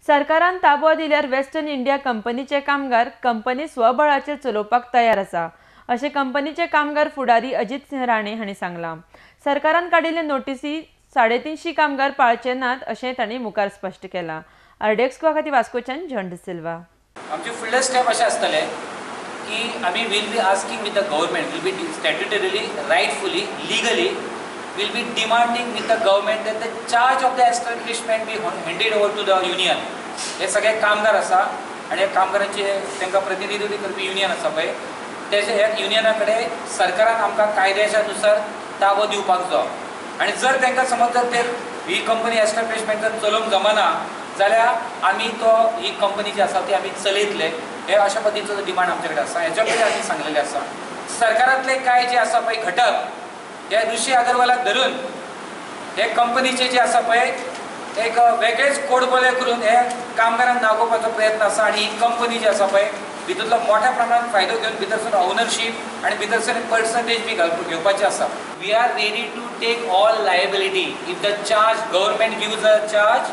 सरकारान ताबो दिल्यार वेस्टर्न इंडिया कंपनीचे कामगार कंपनी स्वबळाचेर चलोवपाक तयार आसा अशें कंपनीचे कामगार फुडारी अजित सिंह राणे हांणी सांगलां. सरकारान काडिल्ले नोटीसी 350 कामगार पाळचे नात अशें तांणी मुखार स्पश्ट केलां. आरडीएक्स गोवा खातीर वास्कोच्यान जॉन डिसिल्वा. आमचे फुडले स्टेप अशें आसतले की आमी will be asking with the government, will be statutorily, rightfully, legally will be demanding with the government that the charge of the establishment be handed over to the union. हे सगळे कामगार आसा आनी ह्या कामगारांचे तांकां प्रतिनिधित्व करपी युनियन आसा पळय, तेजे ह्या युनियना कडेन सरकारान आमकां कायद्याच्या नुसार ताबो दिवपाक जायो. आनी जर तांकां समज जर ते ही कंपनी एस्टॅब्लिशमेंट जर चलोवंक जमना जाल्यार आमी तो ही कंपनी जी आसा ती आमी चलयतले, हे अशा पद्दतीचो डिमांड आमचे कडेन आसा. हेच्या कडेन आमी सांगलेलें आसा. सरकारांतले कांय जे आसा पळय घटक हे ऋषी अगरवालाक धरून हे कंपनीचे जे आसा पळय एक वेगळेच कोडबोले करून हे कामगारांक नागोवपाचो प्रयत्न आसा. आनी ही कंपनी जी आसा पळय भितूंतलो मोठ्या प्रमाणात फायदो घेवन भितरसून ओनरशीप आनी भितरसून पर्संटेज बी घालून घेवपाचें आसा. We are ready to take all liability if the charge government gives a charge,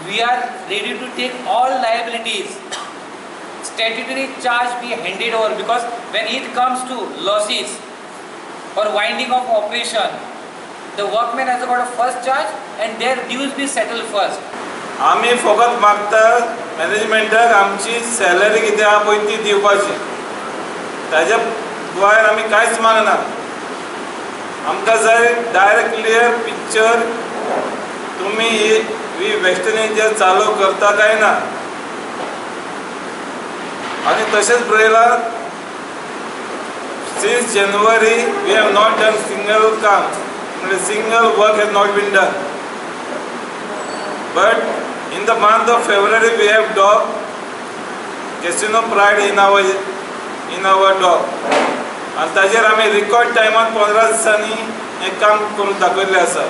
we are ready to take all liabilities. Statutory charge be handed over because when it comes to losses or winding of operation, the workman has got a first charge and their dues be settled first. आमी फकत मागता मॅनेजमेंटाक आमची salary कितें आहा पळय ती दिवपाची, ताज्या भायर आमी कांयच मागना. आमकां जाय डायरेक्ट क्लियर पिक्चर, तुमी ही वेस्टर्न इंडिया चालू करता काय ना. आनी तशेंच बरयलां, since January we have not done single काम, म्हणजे single work has not been done. But in the month of February we have dog Casino Pride in our dog, आनी ताजेर आमी रिकॉर्ड टायमान 15 दिसांनी हें काम करून दाखयल्लें आसा.